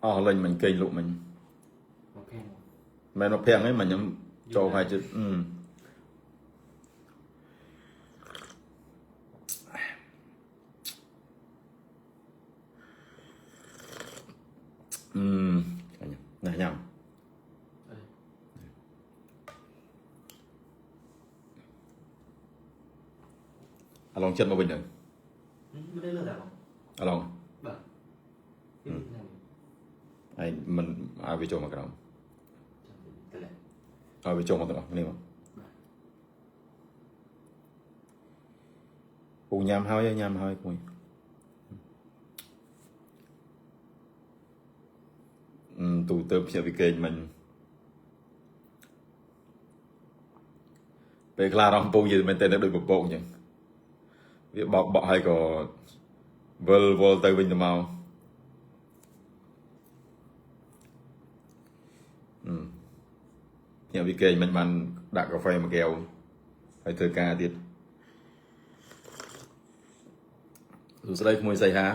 អស់លេញមិញគេងលក់មិញ មកភាំង មិនមកភាំងទេមិញខ្ញុំចូលហើយជិតអឺអឺណាញ៉ាំអាឡងចិត្តមកវិញទៅ មិនលើដែរបង អាឡង បាទ ឯងមិនឲ្យវាចូលមកក្រោម ទៅលើ ឲ្យវាចូលមកទាំងអស់គ្នាមកពូញ៉ាំហើយញ៉ាំហើយគួយអឺទូទៅភ្ញាក់ពីគេងមិញពេលខ្លះរំពងនិយាយមែនតើដូចពពកអញ្ចឹងវាបោកបក់ហើយក៏វិលវល់ទៅវិញទៅមកអឺភ្ញាក់ពីគេងមិញបានដាក់កាហ្វេមួយកែវហើយធ្វើការទៀតសួស្តីក្មួយសីហា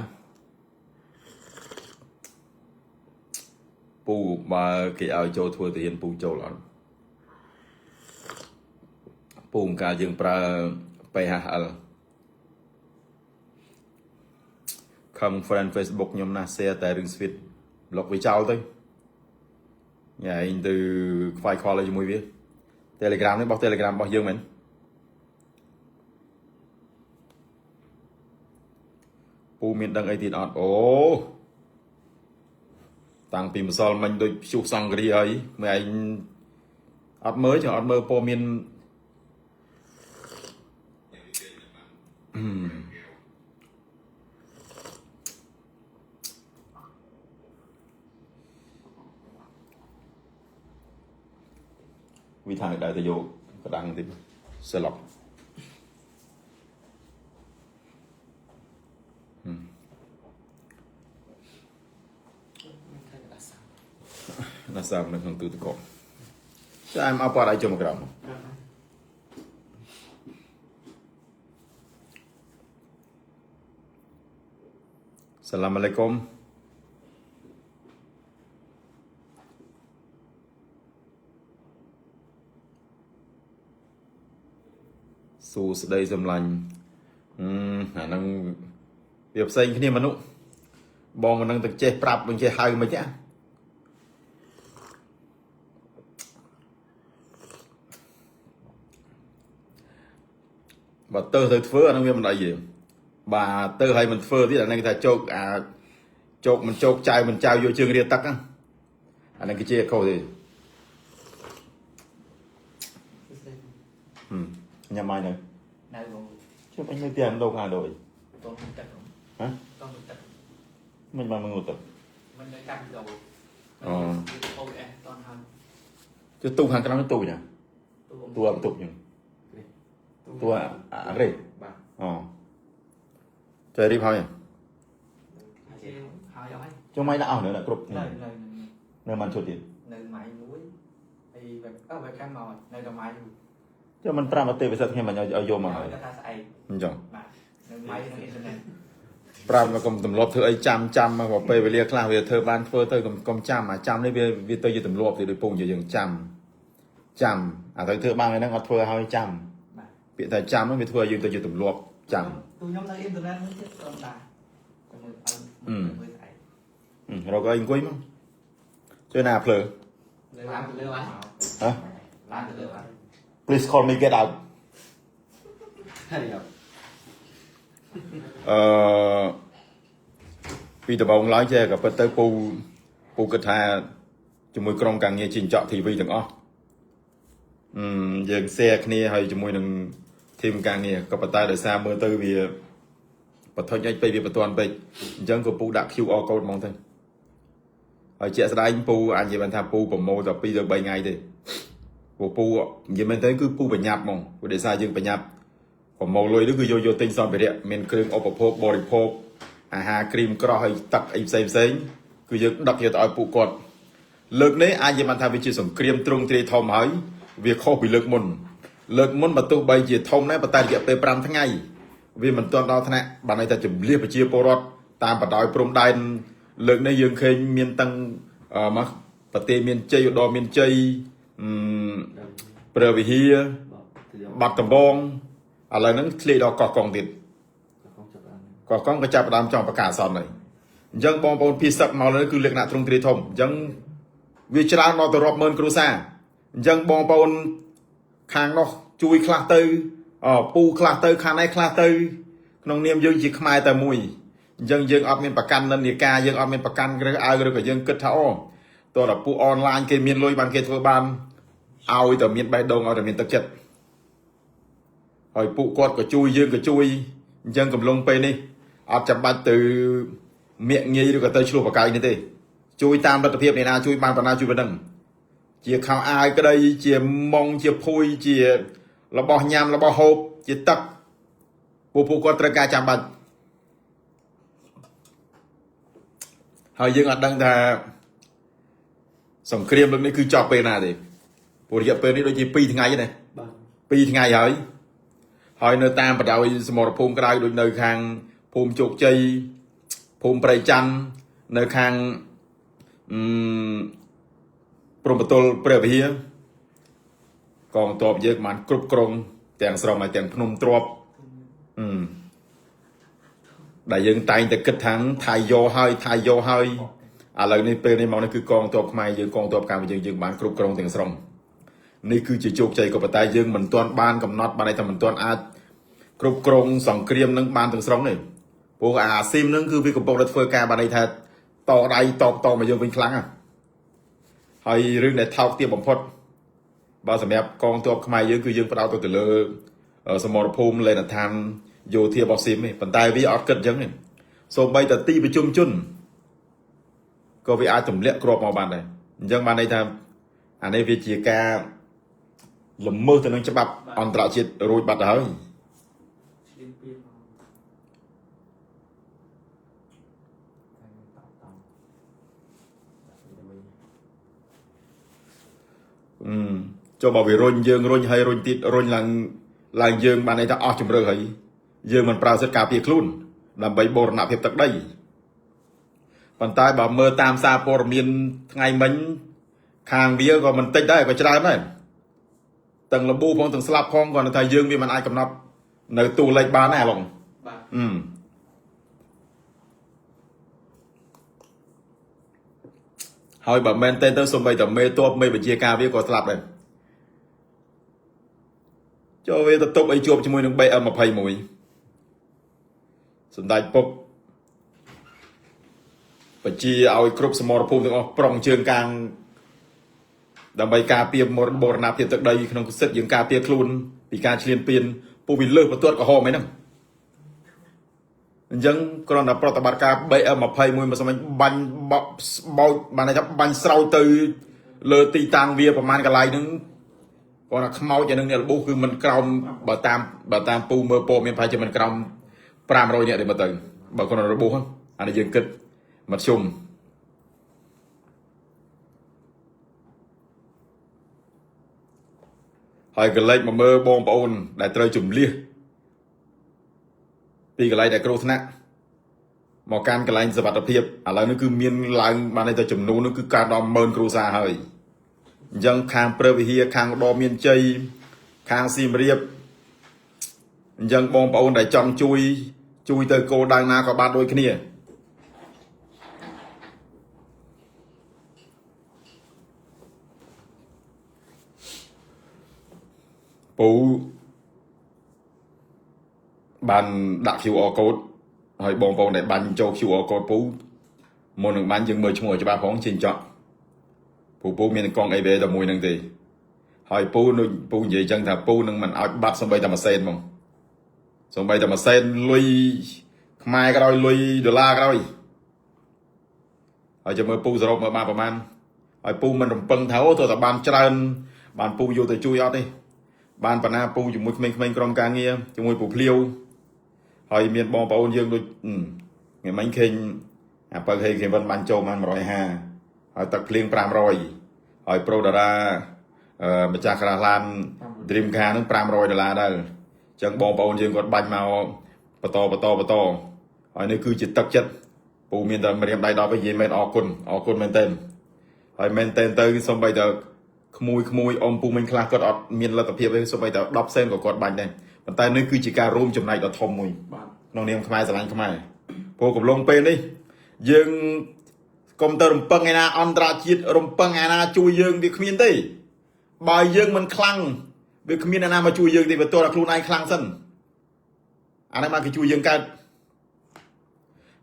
ពូបើគេឲ្យចូលធ្វើទាហានពូចូលអត់ពូកាលយើងប្រើ PHL ខំ friend Facebook ខ្ញុំណាស់ share តែរឿង switch ប្លុកវាចោលទៅញ៉ែឯងទៅខ្វាយខ្វល់អីជាមួយវា Telegram នេះបោះ Telegram របស់យើងមែនពូមានដឹងអីទៀតអត់អូតាំងពីម្សិលមិញដូចព្យុះសង្គ្រាហើយមើលឯងអត់មើលចុះអត់មើលព័ត៌មានវិថាដែរទៅយកក្តាំងតិចសិឡុក មិនឃើញដាសា ណាសាមនៅក្នុងទូទឹកកកតែអមអបអរឲ្យចូលមកក្រោមសាឡាមអាឡៃគុំសួស្តីសម្លាញ់អឺអាហ្នឹងវាផ្សេងគ្នាមនុស្សបងមិននឹងទៅចេះប្រាប់មិនចេះហៅមិនទេបើទៅទៅធ្វើអាហ្នឹងវាមិនអីទេបាទទៅឲ្យមិនធ្វើទៀតអាហ្នឹងគេថាជោគអាជោគមិនជោគចៅមិនចៅយកជើងរាទឹកហ្នឹងអាហ្នឹងគឺជាខុសទេញ៉ាំបាយនៅ នៅបង ជិះអញនៅផ្ទះលោកហាដូច តងទឹក ហ៎ តងទឹក មិនបានមកងូតទឹក មិននៅកាប់វីដេអូ អូ អូអេតនហើយ ចុះទូខាងក្រោមទូណា ទូ ទូបន្ទប់ខ្ញុំទូអារេ បាទ អូចៃរីបហើយ ហើយអស់ហើយ ចុះមិនដាក់អស់នៅដាក់គ្រប់ នៅនៅ នៅមិនឈុតទៀត នៅម៉ៃមួយហើយវេបអឺវេបខាងមកនៅដល់ម៉ៃមួយ ចុះមិនប្រាប់អតិវិសិទ្ធខ្ញុំមិនឲ្យយកមកហើយ គាត់ថាស្អែក អញ្ចឹង បាទនៅម៉ៃនៅអ៊ីនធឺណិត ប្រាប់មកកុំទម្លាប់ធ្វើអីចាំចាំមកពេលវេលាខ្លះវាធ្វើបានធ្វើទៅកុំកុំចាំអាចាំនេះវាវាទៅជាទម្លាប់ទៅដូចពងយើងចាំចាំអាទៅធ្វើបានហ្នឹងអត់ធ្វើឲ្យចាំ បាទ ពាក្យថាចាំហ្នឹងវាធ្វើឲ្យយើងទៅជាទម្លាប់ចាំ ទូខ្ញុំនៅអ៊ីនធឺណិតមួយទៀតតនតាតែមើលឲ្យមើលស្អែករ កអីអង្គុយមកជួយណាភ្លើ លើឡើងទៅលើហើយ ហ៎ ឡើងទៅលើហើយ Please call me get out. ហើយ អឺពីដំបូងឡើយចេះក៏ពិតទៅពូពូគិតថាជាមួយក្រុមការងារជីកញ្ចក់ TV ទាំងអស់អឺយើង share គ្នាហើយជាមួយនឹងធីមការងារក៏ប៉ុន្តែដោយសារមើលទៅវាបថុចអីពេកវាបន្ទាន់ពេកអញ្ចឹងក៏ពូដាក់ QR code ហ្មងទៅហើយជាក់ស្ដែងពូអាចនិយាយបានថាពូប្រមូលតែ2ទៅ3ថ្ងៃទេពូពូនិយាយមែនទៅគឺពូបញ្ញាប់ហ្មងព្រោះដោយសារយើងបញ្ញាប់ ប្រមូលលុយនោះគឺយកយកទិញសម្ភារៈមានគ្រឿងឧបភោគបរិភោគអាហារគ្រីមក្រោះហើយទឹកអីផ្សេងផ្សេងគឺយើងដឹកយកទៅឲ្យពួកគាត់លើកនេះអាចនិយាយបានថាវាជាសង្គ្រាមទ្រង់ទ្រាយធំហើយវាខុសពីលើកមុនលើកមុនបើទោះបីជាធំដែរប៉ុន្តែរយៈពេល5ថ្ងៃវាមិនទាន់ដល់ថ្នាក់បានន័យថាជំលះប្រជាពលរដ្ឋតាមបណ្ដោយព្រំដែន លើកនេះយើងឃើញមានតាំងមកប្រទេសមានជ័យឧត្តរមានជ័យអឺព្រះវិហារបាត់ដំបងឥឡូវហ្នឹងធ្លាយដល់កោះកុងទៀតកោះកុងក៏ចាប់ផ្ដើមចង់ប្រកាសអាសន្នហើយអញ្ចឹងបងប្អូនភីសឹកមកលើគឺលក្ខណៈទ្រង់ទ្រាយធំអញ្ចឹងវាច្រើនដល់ទៅរាប់ម៉ឺនគ្រួសារអញ្ចឹងបងប្អូនខាងនោះជួយខ្លះទៅពូខ្លះទៅខាងនេះខ្លះទៅក្នុងនាមយើងជាខ្មែរតែមួយអញ្ចឹងយើងអត់មានប្រកាន់និន្នាការយើងអត់មានប្រកាន់រើសអើងឬក៏យើងគិតថាអូតើដល់ពួកអនឡាញគេមានលុយបានគេធ្វើបានឲ្យតែមានបេះដូងឲ្យតែមានទឹកចិត្តហើយពួកគាត់ក៏ជួយយើងក៏ជួយអញ្ចឹងកំឡុងពេលនេះអត់ចាំបាច់ទៅមាក់ងាយឬក៏ទៅឆ្លោះបកាយនេះទេជួយតាមលទ្ធភាពអ្នកណាជួយបានប៉ុណ្ណាជួយប៉ុណ្ណឹងជាខោអាវក្តីជាម៉ងជាភួយជារបស់ញ៉ាំរបស់ហូបជាទឹកពួកគាត់ត្រូវការចាំបាច់ហើយយើងអត់ដឹងថាសង្គ្រាមលើកនេះគឺចប់ពេលណាទេព្រោះរយៈពេលនេះដូចជា2ថ្ងៃទេបាទ2ថ្ងៃហើយហើយនៅតាមបណ្ដោយសមរភូមិក្រៅដូចនៅខាងភូមិជោគជ័យភូមិព្រៃច័ន្ទនៅខាងព្រំប្រទល់ព្រះវិហារកងទ័ពយើងបានគ្រប់គ្រងទាំងស្រុងហើយទាំងភ្នំទ្របដែលយើងតែងតែគិតថាថៃយកហើយថៃយកហើយឥឡូវនេះពេលនេះមកនេះគឺកងទ័ពខ្មែរយើងកងទ័ពកម្ពុជាយើងបានគ្រប់គ្រងទាំងស្រុងនេះគឺជាជោគជ័យក៏ប៉ុន្តែយើងមិនទាន់បានកំណត់បានន័យថាមិនទាន់អាចគ្រប់គ្រងសង្គ្រាមនឹងបានទាំងស្រុងទេព្រោះអាស៊ីមនឹងគឺវាកំពុងតែធ្វើការបានន័យថាតដៃតបតមកយើងវិញខ្លាំងណាស់ហើយរឿងដែលថោកទាបបំផុតបើសម្រាប់កងទ័ពខ្មែរយើងគឺយើងផ្ដោតទៅលើសមរភូមិលេនដ្ឋានយោធារបស់ស៊ីមទេប៉ុន្តែវាអត់គិតអញ្ចឹងទេសូម្បីតែទីប្រជុំជនក៏វាអាចទម្លាក់គ្រាប់មកបានដែរអញ្ចឹងបានន័យថាអានេះវាជាការល្មើសទៅនឹងច្បាប់អន្តរជាតិរួចបាត់ទៅហើយចូលបើវារុញយើងរុញហើយរុញទៀតរុញឡើងយើងបានន័យថាអស់ជំរឿហើយយើងមិនប្រើសិទ្ធិការពារខ្លួនដើម្បីបូរណភាពទឹកដីប៉ុន្តែបើមើលតាមសារព័ត៌មានថ្ងៃមិញខាងវាក៏មិនតិចដែរក៏ច្រើនដែរទាំងលប៊ូផងទាំងស្លាប់ផងគាត់ថាយើងវាមិនអាចកំណត់នៅតួលេខបានដែរឡងបាទហើយបើមែនទេទៅសូម្បីតែមេតបមេបញ្ជាការវាក៏ស្លាប់ដែរចូលវាទៅទប់ឲ្យជួបជាមួយនឹង BM21 សម្ដេចពុកបញ្ជាឲ្យគ្រប់សមរភូមិទាំងអស់ប្រុងជើងកាងដើម្បីការពារបូរណភាពទឹកដីក្នុងសិទ្ធិយើងការពារខ្លួនពីការឈ្លានពានពួកវាលើសបន្ទាត់ក្រហមអីហ្នឹងអញ្ចឹងគ្រាន់តែប្រតិបត្តិការ BM21 មកសមបាញ់បោចបានថាបាញ់ស្រោចទៅលើទីតាំងវាប្រហែលកន្លែងហ្នឹងគាត់ថាខ្មោចអានឹងអ្នករបួសគឺមិនក្រោមបើតាមពូមើលព័ត៌មានប្រហែលជាមិនក្រោម500នាក់ទេមើលទៅបើគាត់របួសអានេះយើងគិតមធ្យមហើយកលេចមកមើលបងប្អូនដែលត្រូវជំលះពីកន្លែងដែលគ្រោះថ្នាក់មកកាន់កន្លែងសុវត្ថិភាពឥឡូវនេះគឺមានឡើងបានតែចំនួននោះគឺកើនដល់10000គ្រួសារហើយអញ្ចឹងខាងព្រះវិហារខាងឧត្តរមានជ័យខាងសៀមរាបអញ្ចឹងបងប្អូនដែលចង់ជួយទៅគោលដៅណាក៏បានដូចគ្នាពូបានដាក់ QR code ហើយបងប្អូនដែលបាញ់ចូល QR code ពូមុននឹងបាញ់យើងមើលឈ្មោះឲ្យច្បាស់ផងចេញចក់ពូមានកង ABA តែមួយហ្នឹងទេហើយពូដូចពូនិយាយចឹងថាពូនឹងមិនឲ្យបាត់សំបីតែមួយសេនហ្មងសំបីតែមួយសេនលុយខ្មែរក៏ដោយលុយដុល្លារក៏ដោយហើយចាំមើលពូសរុបមើលបានប្រហែលហើយពូមិនរំពឹងថាអូទៅតែបានច្រើនបានពូយកទៅជួយអត់ទេបានបណ្ណាពូជាមួយក្មេងៗក្រុមការងារជាមួយពូភ្លាវហើយមានបងប្អូនយើងដូចថ្ងៃមិញឃើញអាពៅហេគេវិនបានចូលបាន150ហើយទឹកភ្លៀង500ហើយប្រូតារាម្ចាស់ក្រាស់ឡាន Dream Car នឹង500ដុល្លារដែរអញ្ចឹងបងប្អូនយើងគាត់បាញ់មកបន្តបន្តបន្តហើយនេះគឺជាទឹកចិត្តព ពូមានតែម្រាមដៃ10ឯងនិយាយមែនអរគុណអរគុណមែនតើហើយមែនតើទៅសំបីតែក្មួយក្មួយអ៊ំពូមិញខ្លះគាត់អត់មានលទ្ធភាពទេសំបីតែ10សេនក៏គាត់បាញ់ដែរប៉ុន្តែនេះគឺជាការរួមចំណែកដ៏ធំមួយ បាទ ក្នុងនាមខ្មែរស្រឡាញ់ខ្មែរព្រោះកំឡុងពេលនេះយើងកុំទៅរំពឹងឯណាអន្តរជាតិរំពឹងឯណាជួយយើងវាគ្មានទេបើយើងមិនខ្លាំងវាគ្មានអ្នកណាមកជួយយើងទេបើទោះតែខ្លួនឯងខ្លាំងសិនអានេះមកគេជួយយើងកើត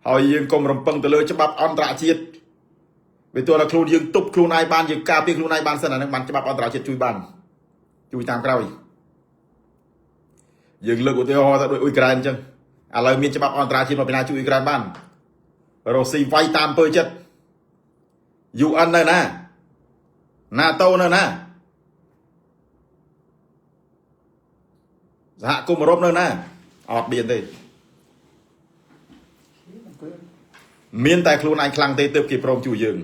ហើយយើងកុំរំពឹងទៅលើច្បាប់អន្តរជាតិវាទោះតែខ្លួនយើងទប់ខ្លួនឯងបានយើងការពារខ្លួនឯងបានសិនអានេះបានច្បាប់អន្តរជាតិជួយបានជួយតាមក្រោយយើងលើកឧទាហរណ៍ទៅដូចអ៊ុយក្រែនអញ្ចឹង ឥឡូវមានច្បាប់អន្តរជាតិមកពីណាជួយអ៊ុយក្រែនបានរុស្ស៊ីវាយតាមអំពើចិត្ត UN នៅណា NATO នៅណាសហគមន៍អឺរ៉ុបនៅណាអត់មានទេមានតែខ្លួនឯងខ្លាំងទេទើបគេព្រមជួយយើង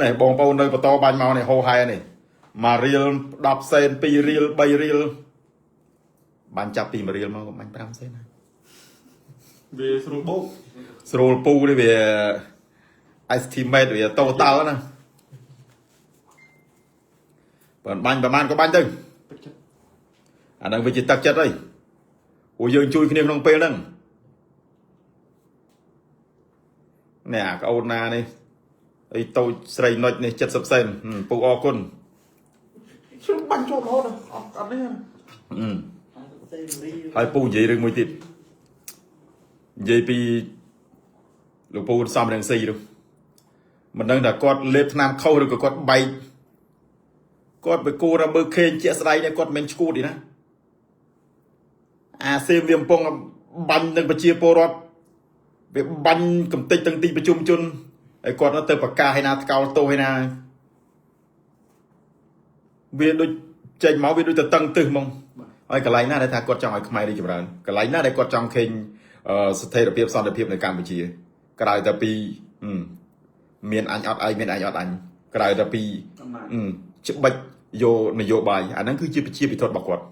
នេះបងប្អូននៅបន្តបាញ់មកនេះហោហែនេះមួយរៀល10សេន2រៀល3រៀលបាញ់ចាប់ពី1រៀលមកក៏បាញ់5សេនដែរ វាស្រួលបោក ស្រួលពូនេះវា estimate វា total ណាបើបាញ់ប្រហែលក៏បាញ់ទៅ ទឹកចិត្ត អាហ្នឹងវាជាទឹកចិត្តហើយព្រោះយើងជួយគ្នាក្នុងពេលហ្នឹងនេះអាក្អូនណានេះអីតូចស្រីនុចនេះ70សេនហឹមពូអរគុណ ខ្ញុំបាញ់ជាប់រហូតអត់អត់នេះ ហឹម សេរី ហើយពូនិយាយរឿងមួយទៀតនិយាយពីលោកពូសំរងស៊ីនោះមិនដឹងថាគាត់លេបថ្នាំខុសឬក៏គាត់បែកគាត់ទៅគួរតែមើលឃើញជាក់ស្ដែងនេះគាត់មិនមែនឈួតទេណាអាសេមវាកំពុងបាញ់នឹងប្រជាពលរដ្ឋវាបាញ់កំតិចទាំងទីប្រជុំជនហើយគាត់នៅទៅប្រកាសឲ្យណាថ្កោលទោសឲ្យណាវាដូចចេញមកវាដូចទៅតឹងទឹះហ្មង ហើយកន្លែងណាដែលថាគាត់ចង់ឲ្យខ្មែររីកចម្រើនកន្លែងណាដែលគាត់ចង់ឃើញអឺស្ថិរភាពសន្តិភាពនៅកម្ពុជា ក្រៅតែពីហឹមមានអញអត់ឯងមានឯងអត់អញក្រៅតែពី អំណាច ហឹមច្បាច់យកនយោបាយអាហ្នឹងគឺជាប្រជាពិធរបស់គាត់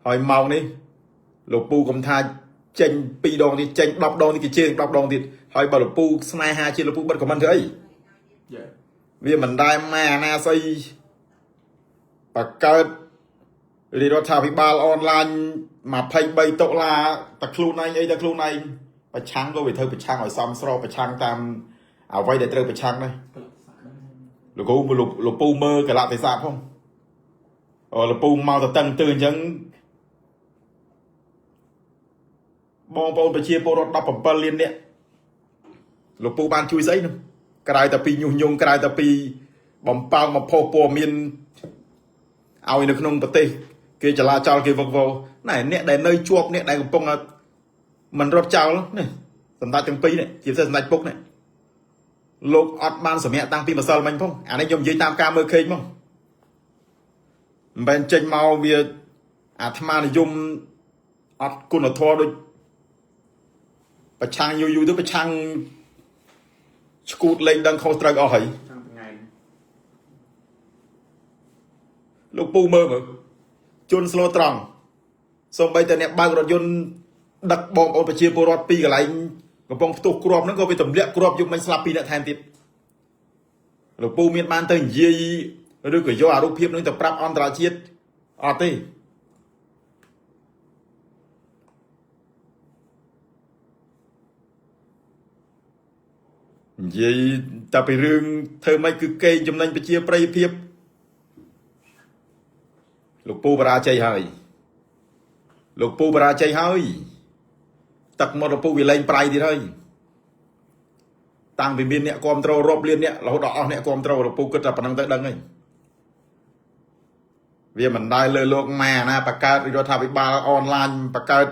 ហើយម៉ោងនេះលោកពូកំថាចេញ2ដងទៀតចេញ10ដងទៀតគេជេរ10ដងទៀតហើយបើលោកពូស្នេហាជាលោកពូបិទខមមិនធ្វើអី យ៉ា វាមិនដែលម៉ែអាណាស្អីបកើតរាជរដ្ឋាភិបាលអនឡាញ23តុលាតែខ្លួនឯងអីតែខ្លួនឯងប្រឆាំងក៏វាធ្វើប្រឆាំងឲ្យសមស្របប្រឆាំងតាមអ្វីដែលត្រូវប្រឆាំងដែរ ក្លឹបសាក់ដែរ លោកគ្រូលោកលោកពូមើលកលៈទេសៈផងអូលោកពូមកទៅតឹងទឺអញ្ចឹងបងប្អូនប្រជាពលរដ្ឋ17លាននាក់លោកពូបានជួយស្អីនោះក្រៅតែពីញុះញង់ក្រៅតែពីបំប៉ោងបំផុសព័ត៌មានឲ្យនៅក្នុងប្រទេសគេចលាចលគេវឹកវរណែអ្នកដែលនៅជាប់អ្នកដែលកំពុងតែមិនរត់ចោលនេះសម្ដេចទាំងពីរនេះជាពិសេសសម្ដេចពុកនេះ លោកអត់បានសម្រាកតាំងពីម្សិលមិញផងអានេះខ្ញុំនិយាយតាមការមើលឃើញមកមិនមែនចេញមកវាអាត្មានិយមអត់គុណធម៌ដូចប្រឆាំងយូរយូរទៅប្រឆាំងឈួតលេងដឹងខុសត្រូវអស់ហើយ ចាំថ្ងៃ លោកពូមើលមើលជន់ស្លូត្រង់សូម្បីតែអ្នកបើករថយន្តដឹកបងប្អូនប្រជាពលរដ្ឋពីកន្លែងកំពុងផ្ទុះគ្រាប់ហ្នឹងក៏វាទម្លាក់គ្រាប់យប់មិញស្លាប់ពីរអ្នកថែមទៀតលោកពូមានបានទៅនិយាយឬក៏យកអារូបភាពហ្នឹងទៅប្រាប់អន្តរជាតិអត់ទេនិយាយតែពីរឿងធ្វើម៉េចគឺកេងចំណេញប្រជាប្រិយភាពលោកពូបរាជ័យហើយលោកពូបរាជ័យហើយទឹកមកលោកពូវាលែងប្រៃទៀតហើយតាំងពីមានអ្នកគ្រប់គ្រងរាប់លានអ្នករហូតដល់អស់អ្នកគ្រប់គ្រងលោកពូគិតតែប៉ុណ្្នឹងទៅដឹងហើយវាមិនដែលលើលោកម៉ែណាបង្កើតរដ្ឋាភិបាលអនឡាញបង្កើត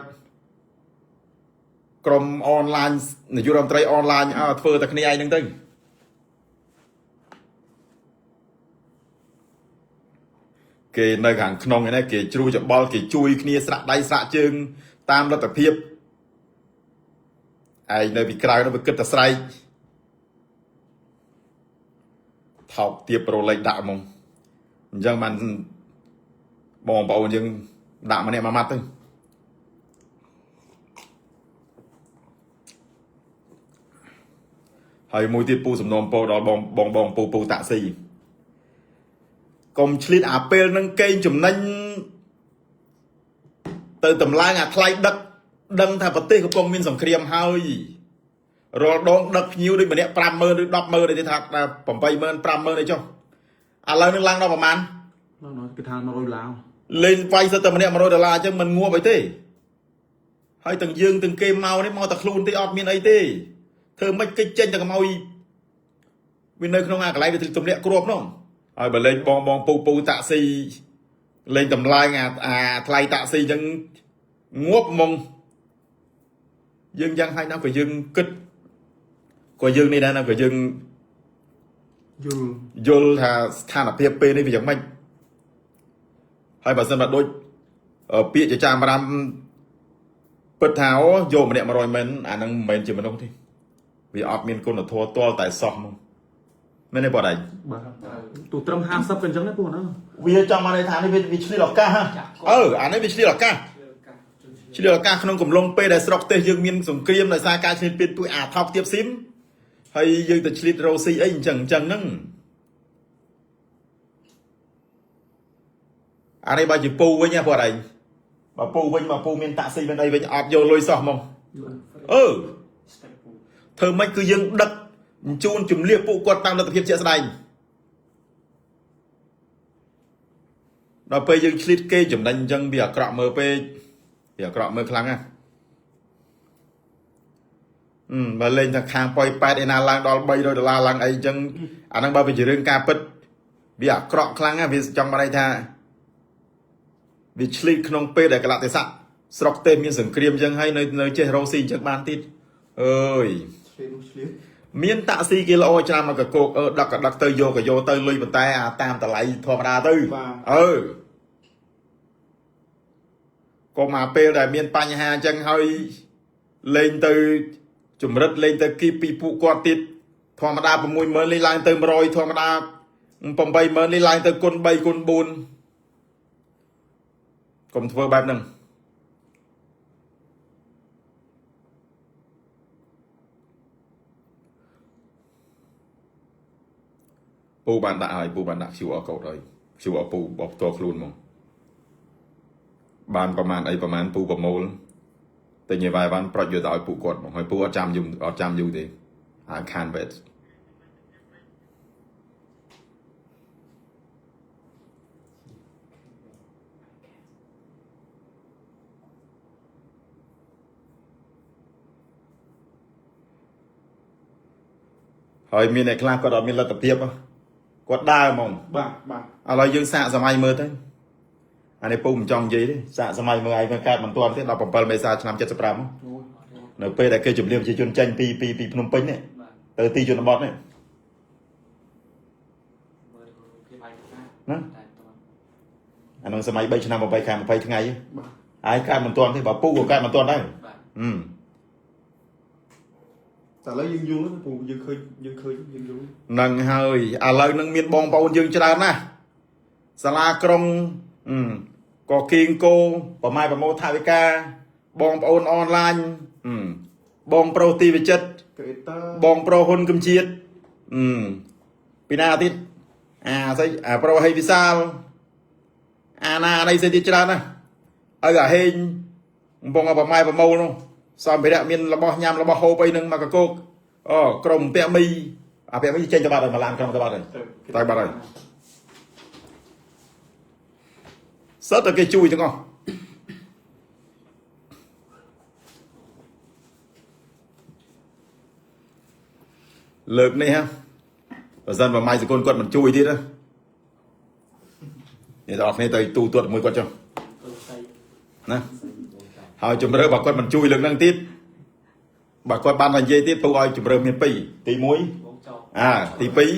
ក្រុមអនឡាញនាយករដ្ឋមន្ត្រីអនឡាញអើធ្វើតែគ្នាឯងហ្នឹងទៅគេនៅខាងក្នុងឯនេះគេជ្រុះច្បល់គេជួយគ្នាស្រាក់ដៃស្រាក់ជើងតាមលទ្ធភាពឯងនៅពីក្រៅនោះវាគិតតែស្រែកថោកទៀបរលេខដាក់ហ្មងអញ្ចឹងបានបងប្អូនយើងដាក់ម្នាក់មួយម៉ាត់ទៅ ហើយមួយទៀតពូសំណូមពរដល់បងបងបងពូពូតាក់ស៊ីកុំឆ្លៀតអាពេលនឹងកេងចំណេញទៅតម្លើងអាថ្លៃដឹកដឹងថាប្រទេសកំពុងមានសង្គ្រាមហើយរាល់ដងដឹកភ្ញៀវដូចម្នាក់50000ឬ100000ទេថា80000 50000អីចុះឥឡូវនឹងឡើងដល់ប្រហែល ដល់គេថា100ដុល្លារ លេងវាយសិតតែម្នាក់100ដុល្លារអញ្ចឹងមិនងាប់អីទេហើយទាំងយើងទាំងគេមកនេះមកតែខ្លួនទេអត់មានអីទេធ្វើមិនកិច្ចចេញតែកម្អុយវានៅក្នុងអាកន្លែងវាទម្លាក់គ្រាប់នោះហើយបើលេងបងបងពូពូតាក់ស៊ីលេងតម្លើងអាអាថ្លៃតាក់ស៊ីអញ្ចឹងងាប់ហ្មងយើងយ៉ាងហើយណាស់ក៏យើងគិតក៏យើងនេះដែរណាក៏យើង យល់ យល់ថាស្ថានភាពពេលនេះវាយ៉ាងម៉េចហើយបើសិនបើដូចពាក្យចចាមរាំពិតថាអូយកម្នាក់100មែនអាហ្នឹងមិនមែនជាមនុស្សទេវាអត់មានគុណធម៌ទាល់តែសោះមកមែនទេបងឯង បាទទូត្រឹម50ក៏អញ្ចឹងដែរពូណា វាចង់មកន័យថានេះវាឆ្លៀតឱកាសហ៎អឺអានេះវាឆ្លៀតឱកាស ឆ្លៀតឱកាសជន ឆ្លៀតឱកាសក្នុងកំឡុងពេលដែលស្រុកទេសយើងមានសង្គ្រាមដោយសារការឆ្លៀតពៀនទួយអាថោកទៀបស៊ីមហើយយើងទៅឆ្លៀតរ៉ូស៊ីអីអញ្ចឹងអញ្ចឹងហ្នឹងអានេះបើជាពូវិញណាបងឯងបើពូវិញបើពូមានតាក់ស៊ីមានអីវិញអត់យកលុយសោះហ្មងអឺ ស្ទេពូ ធ្វើម៉េចគឺយើងដឹកបញ្ជូនជំលះពួកគាត់តាមលទ្ធភាពជាក់ស្ដែងដល់ពេលយើងឆ្លៀតគេចំណេញអញ្ចឹងវាអាក្រក់មើលពេកវាអាក្រក់មើលខ្លាំងណាស់អឺបើលេងថាខាងប៉ោយប៉ែតឯណាឡើងដល់300ដុល្លារឡើងអីអញ្ចឹងអាហ្នឹងបើវាជារឿងការពិតវាអាក្រក់ខ្លាំងណាស់វាចង់បានន័យថាវាឆ្លៀតក្នុងពេលដែលកលៈទេសៈស្រុកទេសមានសង្គ្រាមអញ្ចឹងហើយនៅនៅចេះរ៉ូស៊ីអញ្ចឹងបានទៀតអើយ ឆ្លៀតនោះឆ្លៀត មានតាក់ស៊ីគេល្អច្រើនមកកកោកអឺដឹកក៏ដឹកទៅយកក៏យកទៅលុយប៉ុន្តែអាតាមតម្លៃធម្មតាទៅអឺកុំអាពេលដែលមានបញ្ហាអញ្ចឹងហើយលេងទៅជំរិតលេងទៅគីពីពួកគាត់ទៀតធម្មតា60000លេងឡើងទៅ100ធម្មតា80000លេងឡើងទៅគុណ3គុណ4កុំធ្វើបែបហ្នឹងពូបានដាក់ហើយពូបានដាក់ QR code ហើយ QR ពូបោះផ្ទាល់ខ្លួនមកបានប្រមាណអីប្រមាណពូប្រមូលតែញ៉ៃវាយបានប្រុចយកទៅឲ្យពួកគាត់មកហើយពូអត់ចាំយូរអត់ចាំយូរទេ I can't wait ហើយមានអ្នកខ្លះគាត់អត់មានលទ្ធភាពហ៎គាត់ដើរហ្មង បាទបាទ ឥឡូវយើងសាកសម័យមើលទៅអានេះពូមិនចង់និយាយទេសាកសម័យមើលឯងកើតមិនទាន់ទេ17មេសាឆ្នាំ75 អូយ នៅពេលដែលគេជំរាបប្រជាជនចេញពីពីពីភ្នំពេញនេះ បាទ ទៅទីជនបទនេះ មើលគេបាយកា ណា តែតន់ អានឹងសម័យ3ឆ្នាំ8ខែ20ថ្ងៃ បាទ ហើយកើតមិនទាន់ទេបើពូក៏កើតមិនទាន់ដែរ បាទ ហឹម តែឥឡូវយើងយល់ណាពូយើងឃើញយើងឃើញយើងយល់ នឹងហើយឥឡូវនឹងមានបងប្អូនយើងច្រើនណាស់សាលាក្រុងហឹមក៏គៀងគោប្រម៉ែប្រមោថវិកាបងប្អូនអនឡាញហឹមបងប្រុសទីវិចិត្រ creator បងប្រុសហ៊ុនកំជាតិអឺពីណាទៀតអាស្អីអាប្រុសហេវិសាលអាណាអីស្អីទៀតច្រើនណាស់ឲ្យអាហេងកំពុងឲ្យប្រម៉ែប្រមូលនោះសម្ភារៈមានរបស់ញ៉ាំរបស់ហូបអីហ្នឹងមកកកោកអូក្រុមពាក់មីអាពាក់មីចេញទៅបាត់ហើយមកឡានក្រុមទៅបាត់ហើយ តែបាត់ហើយ សិតតែគេជួយទាំងអស់លើកនេះហ៎បើសិនបើម៉ៃសកុនគាត់មិនជួយទៀតណាអ្នកទាំងអស់គ្នាទៅទូទាត់មួយគាត់ចុះ ទៅស្អី ណាហើយជំរឿបើគាត់មិនជួយលើកហ្នឹងទៀតបើគាត់បានតែនិយាយទៀតពូឲ្យជំរឿមាន2ទី1 បងចោ អាទី2អឺ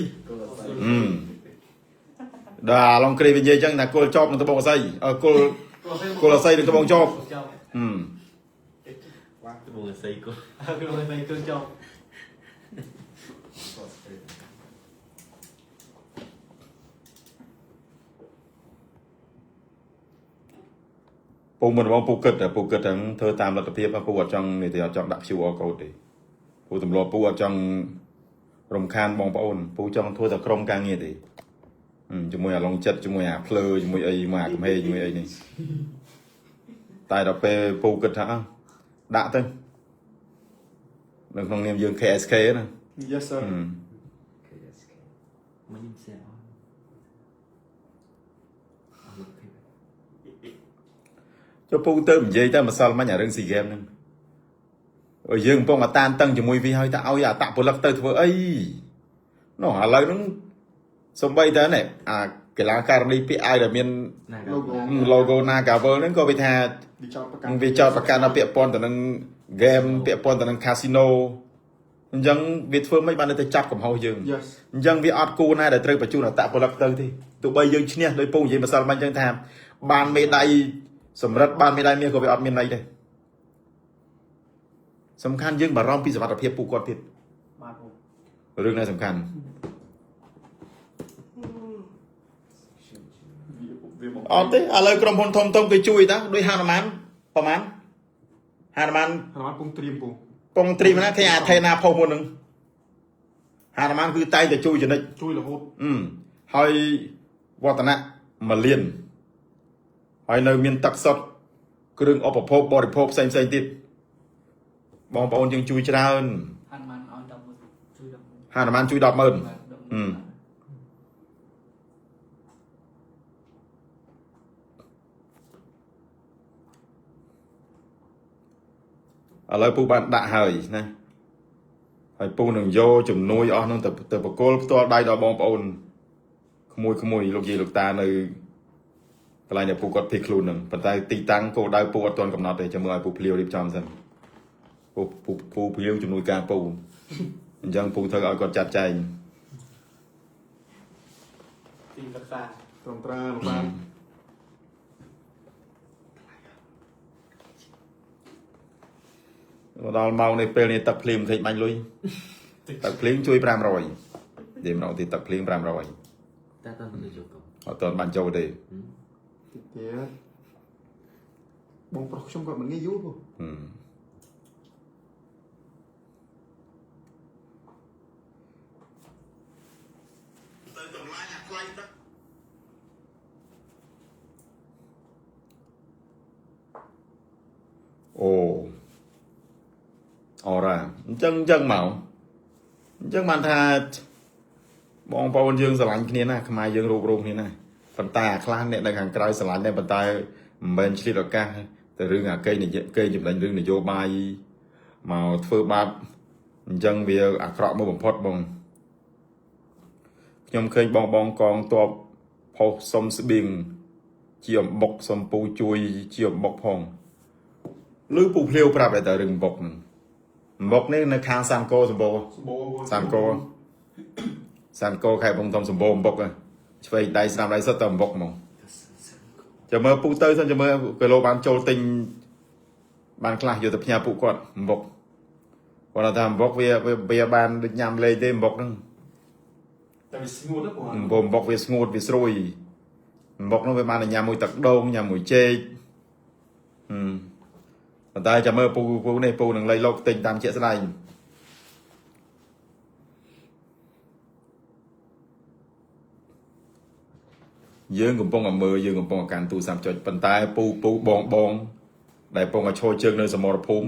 ដល់អាឡុងគ្រីវិញនិយាយអញ្ចឹងថាគល់ចប់នឹងត្បូងអស័យអឺគល់ គល់អស័យនឹងត្បូងចប់ ចប់ ហឹម ត្បូងអស័យគល់ គល់អស័យគល់ចប់ ពូមិនបងពូគិតតែពូគិតហ្នឹងធ្វើតាមលទ្ធភាពពូអត់ចង់នេះទេអត់ចង់ដាក់ QR code ទេពូទម្លាប់ពូអត់ចង់ រំខានបងប្អូនពូចង់ធ្វើតែក្រុមការងារទេជាមួយអាឡុងចិត្តជាមួយអាភ្លើជាមួយអីមកអាកំហេជាមួយអីនេះតែដល់ពេលពូគិតថាដាក់ទៅនៅក្នុងនាមយើង KSK ណា Yes sir. KSK មកខ្ញុំសែអត់អត់លោកទេ ចុះពូទៅនិយាយតែម្សិលមិញអារឿង SEA Games ហ្នឹងយើងកំពុងតែតានតឹងជាមួយវាហើយតើឲ្យអតពលិកទៅធ្វើអីនោះឥឡូវហ្នឹងសំបីតើនេះអាកីឡាករនេះពាក់អាវដែលមាន ណា Logo logo Nagavel ហ្នឹងក៏វាថា វាចោតប្រកាន់ វាចោតប្រកាន់ដល់ពាក់ព័ន្ធទៅនឹង game ពាក់ព័ន្ធទៅនឹង casino អញ្ចឹងវាធ្វើមិនបានទៅចាប់កំហុសយើង Yes. អញ្ចឹងវាអត់គួរណាស់ដែលត្រូវបញ្ជូនអតពលិកទៅទេទោះបីយើងឈ្នះដោយពូនិយាយម្សិលមិញអញ្ចឹងថាបានមេដាយសម្រិតបានមេដាយមាសក៏វាអត់មានន័យដែរសំខាន់យើងបារម្ភពីសុវត្ថិភាពពួកគាត់ទៀត បាទពូ រឿងនេះសំខាន់ វាមក អត់ទេឥឡូវក្រុមហ៊ុនធំធំគេជួយតាដូចហានុមានប្រហែលហានុមាន ហើយពងត្រៀមពង ពងទ្រីមណាគេអាថេណាផុសមុនហ្នឹងហានុមានគឺតែងតែជួយចំណិច ជួយរហូត អឺហើយវឌ្ឍនៈមួយលានហើយនៅមានទឹកសុទ្ធគ្រឿងឧបភោគបរិភោគផ្សេងផ្សេងទៀតបងប្អូនយើងជួយច្រើន ហាន់ម៉ាន់ឲ្យ11ជួយ11 ហានុមានជួយ100000 បាទ អឺ ឥឡូវពូបានដាក់ហើយណាហើយពូនឹងយកជំនួយអស់ហ្នឹងទៅទៅបកគលផ្ទាល់ដៃដល់បងប្អូនក្មួយក្មួយលោកយាយលោកតានៅកន្លែងដែលពូគាត់ភៀសខ្លួនហ្នឹងប៉ុន្តែទីតាំងគោលដៅពូអត់ទាន់កំណត់ទេចាំមើលឲ្យពូភ្លាវរៀបចំសិនពូពូពូភ្លាវជំនួយការពូអញ្ចឹងពូត្រូវឲ្យគាត់ចាត់ចែង ទីសិក្សា ត្រឹមត្រូវលោកបាន មកដល់ម៉ោងនេះពេលនេះទឹកភ្លៀងមិនឃើញបាញ់លុយទឹកភ្លៀងជួយ500និយាយម្ដងទៀតទឹកភ្លៀង500 តែតើមិនយកកុំ អត់ទាន់បានចូលទេ ទៀតទៀតបងប្រុសខ្ញុំគាត់មិនងាយយល់ពូ ហឹមទៅតម្លៃអាថ្លៃទឹកអូអរ៉ាអញ្ចឹងអញ្ចឹងមកអញ្ចឹងបានថាបងប្អូនយើងស្រឡាញ់គ្នាណាស់ខ្មែរយើងរួបរวมគ្នាណាស់ប៉ុន្តែអាខ្លះអ្នកនៅខាងក្រៅស្រឡាញ់ដែរប៉ុន្តែមិនមែនឆ្លៀតឱកាសទៅរឿងអាកេងនយោកេងចំណេញរឿងនយោបាយមកធ្វើបាបអញ្ចឹងវាអាក្រក់មកបំផុតបងខ្ញុំឃើញបងបងកងតបផុសសុំស្បៀងជាអំបុកសំពូជួយជាអំបុកផងឬពូភ្លាវប្រាប់តែរឿងអំបុកហ្នឹងអំបុកនេះនៅខាងសានកោសម្បូរ សម្បូរ សានកោសានកោខេត្តកំពង់ធំសម្បូរអំបុកហ្នឹងឆ្វេងដៃស្ដាំដៃសុទ្ធតែអំបុកហ្មងចាំមើលពូទៅសិនចាំមើលគីឡូបានចូលទិញបានខ្លះយកទៅផ្ញើពួកគាត់អំបុកគាត់ថាអំបុកវាវាបានដូចញ៉ាំលេងទេអំបុកហ្នឹង តែវាស្ងួតណាពូ អំបុកវាស្ងួតវាស្រួយអំបុកហ្នឹងវាបានតែញ៉ាំមួយទឹកដូងញ៉ាំមួយចេកហឹមប៉ុន្តែចាំមើលពូពូនេះពូនឹងលៃលោកទិញតាមជាក់ស្ដែងយើងកំពុងតែមើលយើងកំពុងតែកាន់ទូរស័ព្ទចុចប៉ុន្តែពូពូបងបងដែលកំពុងតែឈរជើងនៅសមរភូមិ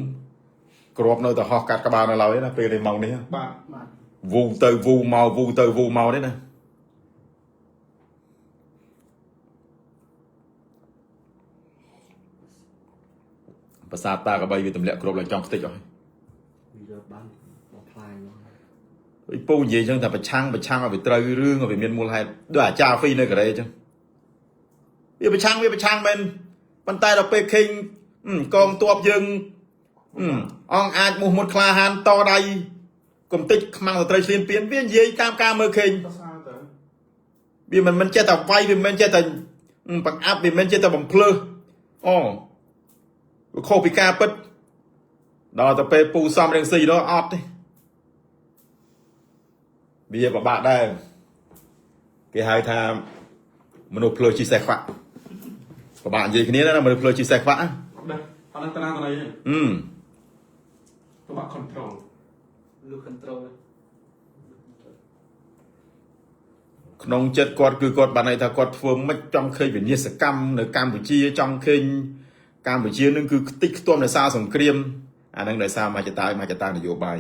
គ្រាប់នៅតែហោះកាត់ក្បាលនៅឡើយណាពេលនេះម៉ោងនេះ បាទ បាទ វូទៅវូមកវូទៅវូមកនេះណាប្រាសាទតាកបីវាទម្លាក់គ្រាប់ឡើងចង់ខ្ទេចអស់ វាយកបានបំផ្លាញមក ដូចពូនិយាយចឹងថាប្រឆាំងប្រឆាំងឲ្យវាត្រូវរឿងឲ្យវាមានមូលហេតុដូចអាចារ្យហ្វីនៅកូរ៉េចឹងវាប្រឆាំងវាប្រឆាំងមែនប៉ុន្តែដល់ពេលឃើញកងទ័ពយើងអងអាចមោះមុតក្លាហានតដៃកំតិចខ្មាំងសត្រូវឈ្លានពានវានិយាយតាមការមើលឃើញ តសាទៅ វាមិនមិនចេះតែវាយវាមិនចេះតែបង្អាប់វាមិនចេះតែបំភ្លើសអូវាខុសពីការពិតដល់ទៅពេលពូសំរៀងស៊ីដល់អត់ទេវាពិបាកដែរគេហៅថាមនុស្សភ្លើជីសេះខ្វាក់ពិបាកនិយាយគ្នាណាមនុស្សភ្លើជីសេះខ្វាក់ អត់ដឹងអត់ដឹងតាណាតណីទេ អឺ ពិបាក control លូ control ក្នុងចិត្តគាត់គឺគាត់បានន័យថាគាត់ធ្វើមិនចង់ឃើញវិនាសកម្មនៅកម្ពុជាចង់ឃើញកម្ពុជានឹងគឺខ្ទេចខ្ទាំដោយសារសង្គ្រាមអានឹងដោយសារមហិច្ឆតាមហិច្ឆតានយោបាយ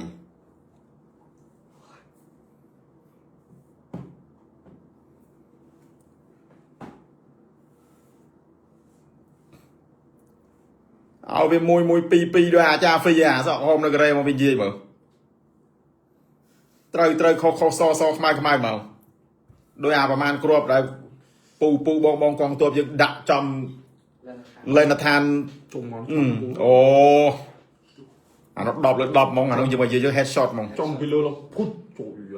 ឲ្យវាមួយមួយពីរពីរដោយអាចារ្យហ្វីអាសក់ហមនៅកូរ៉េមកវិញនិយាយមើលត្រូវត្រូវខុសខុសសសខ្មៅខ្មៅមកដោយអាប្រមាណគ្រាប់ដែលពូពូបងបងកងទ័ពយើងដាក់ចំ ឡើងខាង លេនដ្ឋាន ជុំមក អូអានោះ10លើ10ហ្មងអានោះយើងមកនិយាយយើង headshot ហ្មង ចំពីលើឡើងភុតចូលយ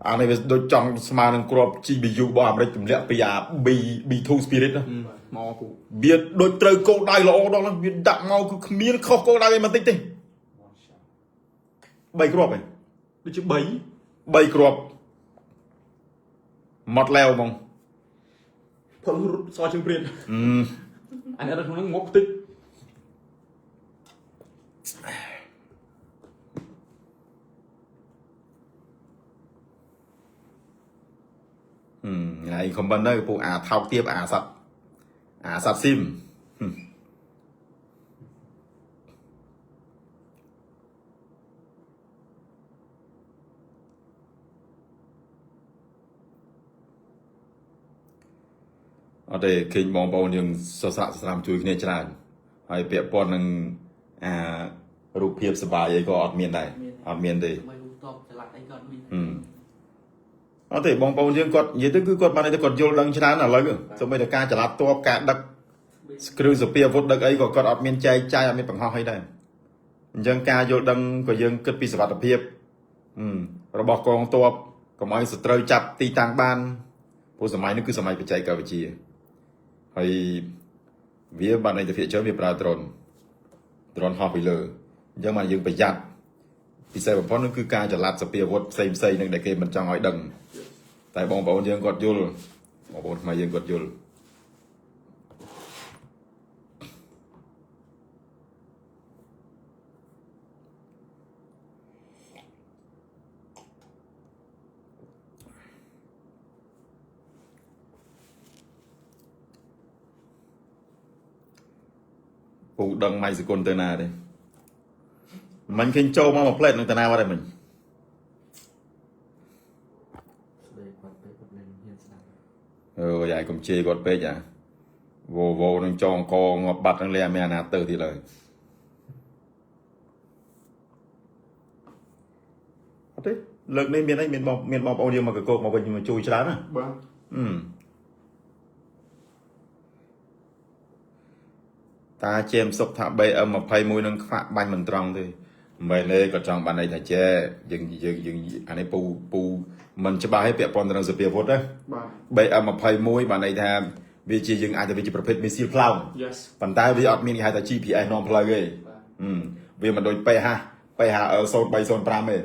អានេះវាដូចចង់ស្មើនឹងគ្រាប់ GBU របស់អាមេរិកទម្លាក់ពីអា B B2 Spirit ណា មកពូ វាដូចត្រូវគោលដៅល្អដល់ហ្នឹងវាដាក់មកគឺគ្មានខុសគោលដៅឯបន្តិចទេ one shot 3គ្រាប់ឯង ដូចជា3 3គ្រាប់ម៉ត់លែវហ្មង ផលរត់សជាងព្រាន អឺ អានេះរត់ក្នុងហ្នឹងងាប់តិច ថ្ងៃខមមិនទៅពួកអាថោកទៀបអាសត្វអាសត្វស៊ីមហឹមអត់ទេឃើញបងប្អូនយើងសរស័កសស្រាំជួយគ្នាច្រើនហើយពាក់ព័ន្ធនឹងអារូបភាពសបាយអីក៏អត់មានដែរអត់មានទេ ដើម្បីរូបតបចល័តអីក៏អត់មាន ហឹម អត់ទេបងប្អូនយើងគាត់និយាយទៅគឺគាត់បានន័យថាគាត់យល់ដឹងច្រើនឥឡូវសូម្បីតែការចល័តទ័ពការដឹកគ្រឿងសព្វាវុធដឹកអីក៏គាត់អត់មានចែកចាយអត់មានបង្ហោះអីដែរអញ្ចឹងការយល់ដឹងក៏យើងគិតពីសុវត្ថិភាពហឹមរបស់កងទ័ពកុំឲ្យសត្រូវចាប់ទីតាំងបានព្រោះសម័យនេះគឺសម័យបច្ចេកវិទ្យាហើយវាបានន័យថាភាគច្រើនវាប្រើដ្រូនដ្រូនហោះពីលើអញ្ចឹងបានយើងប្រយ័ត្នពិសេសបំផុតនោះគឺការចល័តសព្វាវុធផ្សេងផ្សេងៗនឹងដែលគេមិនចង់ឲ្យដឹង តែបងប្អូនយើងគាត់យល់បងប្អូនខ្មែរយើងគាត់យល់ពូដឹងម៉ៃសគុណទៅណាទេមិញឃើញចូលមកមួយផ្លែតនឹងទៅណាបាត់ហើយមិញ ស្ដីគាត់ពេកគាត់លែងហ៊ានស្ដាប់ អើយអាយកុំជេរគាត់ពេកអាវ៉ូវ៉ូនឹងចងកងាប់បាត់នឹងលែមានអាណាទៅទៀតឡើយអត់ទេលើកនេះមានអីមានបងមានបងប្អូនយើងមកកកោកមកវិញមកជួយច្រើនណា បាទ អឺតាជេមសុកថា BM 21នឹងខ្វាក់បាញ់មិនត្រង់ទេមិនមែនទេគាត់ចង់បានន័យថាចេយើងយើងយើងអានេះពូពូមិនច្បាស់ទេពាក់ព័ន្ធទៅនឹងសភាវុធណា បាទ BM 21បានន័យថាវាជាយើងអាចទៅវាជាប្រភេទមីស៊ីលផ្លោង Yes ប៉ុន្តែវាអត់មានគេហៅថា GPS នាំផ្លូវទេ បាទ ហឹមវាមិនដូច PH PHL 0305ទេ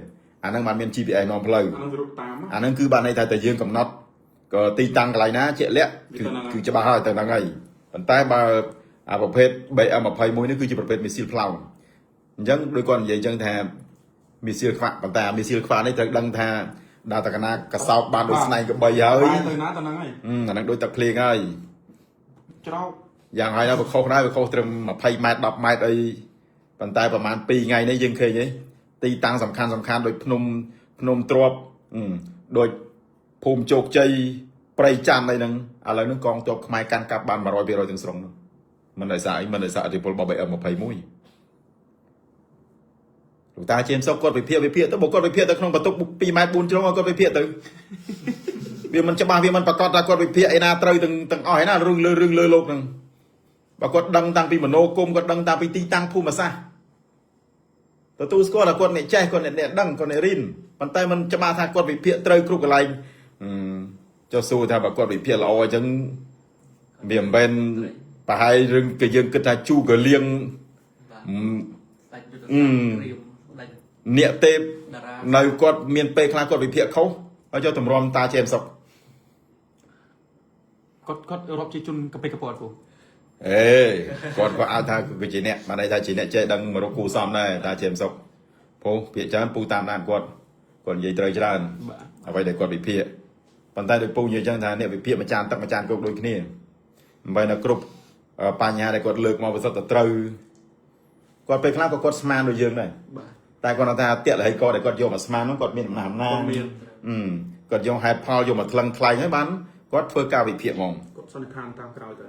អាហ្នឹងបានមាន GPS នាំផ្លូវ អាហ្នឹងវារត់តាម អាហ្នឹងគឺបានន័យថាតែយើងកំណត់ក៏ទីតាំងកន្លែងណាជាក់លាក់គឺ វាទៅហ្នឹងហើយ គឺច្បាស់ហើយទៅហ្នឹងហើយប៉ុន្តែបើអាប្រភេទ BM 21នេះគឺជាប្រភេទមីស៊ីលផ្លោងអញ្ចឹងដូចគាត់និយាយអញ្ចឹងថាមីស៊ីលខ្វាក់ប៉ុន្តែអាមីស៊ីលខ្វាក់នេះត្រូវដឹងថាដល់តកណាកសោបបានដូចស្នែងកបីហើយ បាយទៅណាទៅហ្នឹងហើយ អឺអាហ្នឹងដូចទឹកភ្លៀងហើយ ច្រោក យ៉ាងហើយដល់វាខុសដែរវាខុសត្រឹម20ម៉ែត្រ10ម៉ែត្រអីប៉ុន្តែប្រហែល2ថ្ងៃនេះយើងឃើញហីទីតាំងសំខាន់សំខាន់ដូចភ្នំភ្នំទ្របអឺដូចភូមិជោគជ័យព្រៃច័ន្ទអីហ្នឹងឥឡូវហ្នឹងកងទ័ពខ្មែរកាន់កាប់បាន100%ទាំងស្រុងហ្នឹងមិនដោយសារអីមិនដោយសារអធិពលរបស់ BM 21លោកតាជេមសុកគាត់វិភាគវិភាគទៅបើគាត់វិភាគទៅក្នុងបន្ទប់2ម៉ែត្រ4ជ្រុងឲ្យគាត់វិភាគទៅ វាមិនច្បាស់វាមិនប្រកាសថាគាត់វិភាគឯណាត្រូវទាំងទាំងអស់ឯណារឿងលើរឿងលើលោកហ្នឹងបើគាត់ដឹងតាំងពីមโนគមគាត់ដឹងតាំងពីទីតាំងភូមិសាស្ត្រទទួលស្គាល់ថាគាត់អ្នកចេះគាត់អ្នកអ្នកដឹងគាត់អ្នករៀនប៉ុន្តែមិនច្បាស់ថាគាត់វិភាគត្រូវគ្រប់កន្លែងអឺចុះសួរថាបើគាត់វិភាគល្អអញ្ចឹងវាមិនមែនប្រហែលរឿងគេយើងគិតថាជូកលៀង បាទ អឺ ស្ដេចយុទ្ធសាស្ត្រក្រៀមស្ដេច អ្នកទេព តារា នៅគាត់មានពេលខ្លះគាត់វិភាគខុសហើយយកតម្រាំតាជេមសុក គាត់គាត់រាប់ជាជនកពិកពតពូ អេគាត់ក៏អាចថាគឺជាអ្នកបានន័យថាជាអ្នកចេះដឹងមករកគូសំដែរតាជេមសុកព្រោះភាគច្រើនពូតាមដានគាត់គាត់និយាយត្រូវច្រើន បាទ អ្វីដែលគាត់វិភាគ ប៉ុន្តែដោយពូនិយាយចឹងថាអ្នកវិភាគមួយចានទឹកមួយចានគោកដូចគ្នាមិនបែរនៅគ្រប់បញ្ហាដែលគាត់លើកមកវាសុទ្ធតែត្រូវគាត់ពេលខ្លះក៏គាត់ស្មានដូចយើងដែរ បាទ តែគាត់ថាតាក់លហិកដែលគាត់យកមកស្មាននោះគាត់មានអំណាចអំណាង គាត់មាន គាត់យកហេតុផលយកមកថ្លឹងថ្លែងហើយបានគាត់ធ្វើការវិភាគហ្មង គាត់សន្និដ្ឋានតាមក្រោយទៅ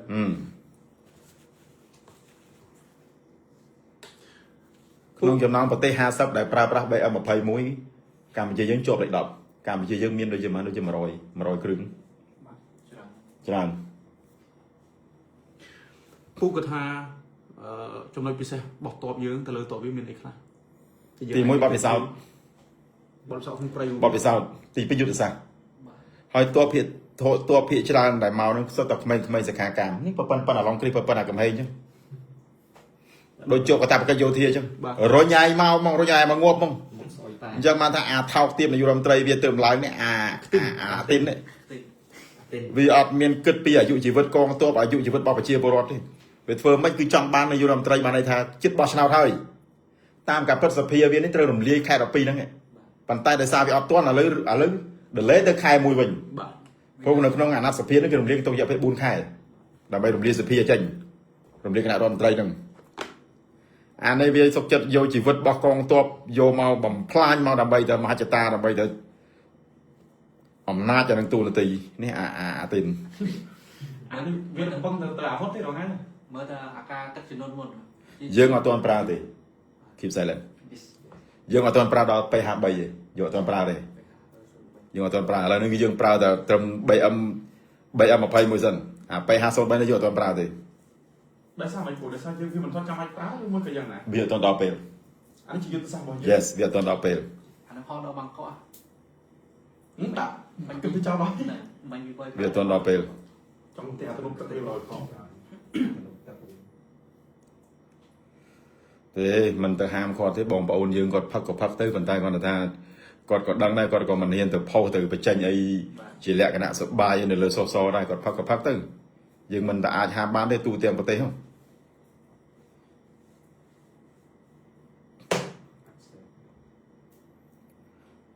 ក្នុងចំណោមប្រទេស50ដែលប្រើប្រាស់ BM21 កម្ពុជាយើងជាប់លេខ10កម្ពុជាយើងមានដូចជាប៉ុន្មានដូចជា100 100គ្រឿង ច្រើន ច្រើន ពូគាត់ថាអឺចំណុចពិសេសរបស់តបយើងទៅលើតបវាមានអីខ្លះ ទី1បទពិសោធន៍ បទពិសោធន៍ក្នុងព្រៃ បទពិសោធន៍ទី2យុទ្ធសាស្ត្រ បាទ ហើយតបភាគតបភាគច្រើនដែលមកនឹងសុទ្ធតែក្មេងៗសិក្ខាកាមនេះប៉ុណ្ណអាឡុងគ្រីប៉ុណ្ណអាកំហែងចឹងដូចជាប់កតាបកិច្ចយោធាចឹងរុញឯងមកមករុញឯងមកងាប់មក មុខស្អុយតែ អញ្ចឹងបានថាអាថោកទៀបនាយករដ្ឋមន្ត្រីវាទៅម្ឡើងនេះអាអាទីននេះ ទី ទិន វាអត់មានគិតពីអាយុជីវិតកងទ័ពអាយុជីវិតរបស់ប្រជាពលរដ្ឋទេវាធ្វើមិនគឺចង់បាននាយករដ្ឋមន្ត្រីបានន័យថាចិត្តបោះឆ្នោតហើយតាមការពិតសភាវានេះត្រូវរំលាយខែ12ហ្នឹងប៉ុន្តែដោយសារវាអត់ទាន់ឥឡូវឥឡូវ delay ទៅខែ1វិញ បាទ ព្រោះនៅក្នុងអាណត្តិសភានេះគេរំលាយក្នុងរយៈពេល4ខែដើម្បីរំលាយសភាចេញរំលាយគណៈរដ្ឋមន្ត្រីហ្នឹងអានេះវាសុខចិត្តយកជីវិតរបស់កងទ័ពយកមកបំផ្លាញមកដើម្បីទៅមហិច្ឆតាដើម្បីទៅអំណាចអានឹងទូនាទីនេះអាអាអាទីន អានេះវាកំពុងទៅអាវុធទេរងថ្ងៃ មើលតែអាការទឹកចំនួនមុន យើងអត់ទាន់ប្រើទេ keep silent យើងអត់ទាន់ប្រើដល់ P53 ទេយើងអត់ទាន់ប្រើទេយើងអត់ទាន់ប្រើឥឡូវនេះគឺយើងប្រើតែត្រឹម BM BM21 សិនអា P53 នេះយើងអត់ទាន់ប្រើទេ ដោយសារមិនពូដោយសារយើងវាមិនទាន់ចាំបាច់ប្រើឬមួយក៏យ៉ាងណា វាអត់ទាន់ដល់ពេល អានេះជាយុទ្ធសាស្ត្ររបស់យើង Yes វាអត់ទាន់ដល់ពេល អានឹងហោះដល់បាងកក ដាក់មិនគិតទៅចោលដល់ មិញវា វាអត់ទាន់ដល់ពេល ចង់តែទំនុកទឹកទៅដល់ផង ទេមិនទៅហាមគាត់ទេបងប្អូនយើងគាត់ផឹកក៏ផឹកទៅប៉ុន្តែគាត់ថាគាត់ក៏ដឹងដែរគាត់ក៏មិនហ៊ានទៅផុសទៅបញ្ចេញអីជាលក្ខណៈសបាយនៅលើសសដែរគាត់ផឹកក៏ផឹកទៅយើងមិនតែអាចហាមបានទេទូទាំងប្រទេសហ៎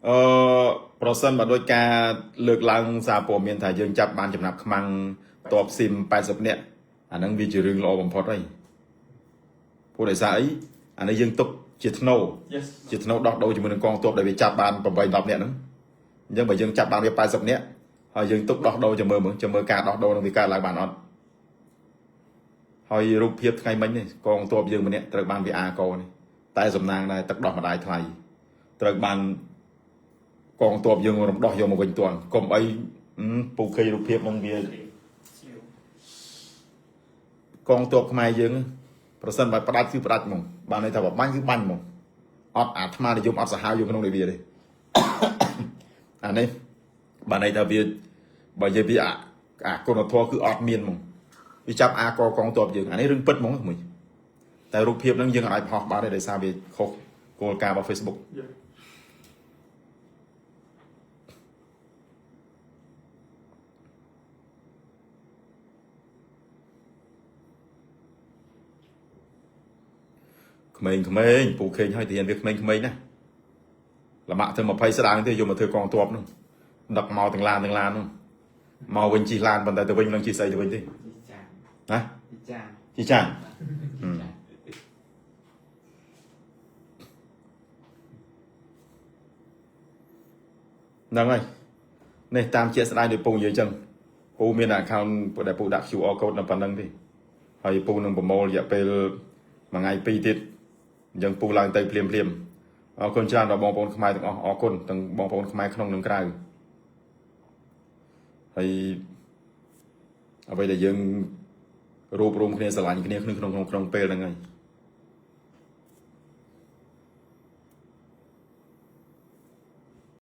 អឺប្រសិនបើដោយការលើកឡើងសារព័ត៌មានថាយើងចាប់បានចំណាប់ខ្មាំងតបស៊ីម80នាក់អាហ្នឹងវាជារឿងល្អបំផុតហើយព្រោះដោយសារអីអានេះយើងទុកជាធ្នូ Yes ជាធ្នូដោះដូរជាមួយនឹងកងទ័ពដែលវាចាប់បាន8 10នាក់ហ្នឹងអញ្ចឹងបើយើងចាប់បានវា80នាក់ហើយយើងទុកដោះដូរចាំមើលមើលចាំមើលការដោះដូរនឹងវាកើតឡើងបានអត់ហើយរូបភាពថ្ងៃមិញនេះកងទ័ពយើងម្នាក់ត្រូវបានវាអាកនេះតែសំណាងដែរទឹកដោះម្ដាយថ្លៃត្រូវបានកងទ័ពយើងរំដោះយកមកវិញទាន់កុំអីពូឃើញរូបភាពនឹងវា ស្លាវ កងទ័ពខ្មែរយើងប្រសិនបើផ្ដាច់គឺផ្ដាច់ហ្មងបានន័យថាបើបាញ់គឺបាញ់ហ្មងអត់អាត្មានិយមអត់សាហាវយកក្នុងនាវាទេ អានេះបានន័យថាវាបើនិយាយពីអាគុណធម៌គឺអត់មានហ្មងវាចាប់អាកកងទ័ពយើងអានេះរឿងពិតហ្មងមួយតែរូបភាពហ្នឹងយើងអាចផុសបានទេដោយសារវាខុសគោលការណ៍របស់ Facebook Yeah. ក្មេងៗពូខេងហើយទានវាក្មេងៗណាស់លមាក់ធ្វើ20ស្ដាងទេយកមកធ្វើកងទ័ពនោះដឹកមកទាំងឡានទាំងឡាននោះមកវិញជិះឡានប៉ុន្តែទៅវិញមិនដឹងជិះស្អីទៅវិញទេ ជីចាន ណា ជីចាន ជិះចានហ្នឹងហើយនេះតាមជាក់ស្ដែងដោយពូនិយាយចឹងពូមាន account ដែលពូដាក់ QR code នៅប៉ុណ្្នឹងទេហើយពូនឹងប្រមូលរយៈពេលមួយថ្ងៃពីរទៀតអញ្ចឹងពូឡើងទៅភ្លាមភ្លាមអរគុណច្រើនដល់បងប្អូនខ្មែរទាំងអស់អរគុណទាំងបងប្អូនខ្មែរក្នុងនិងក្រៅហើយអ្វីដែលយើងរួបរวมគ្នាស្រឡាញ់គ្នាក្នុងក្នុងក្នុងពេលហ្នឹងហើយ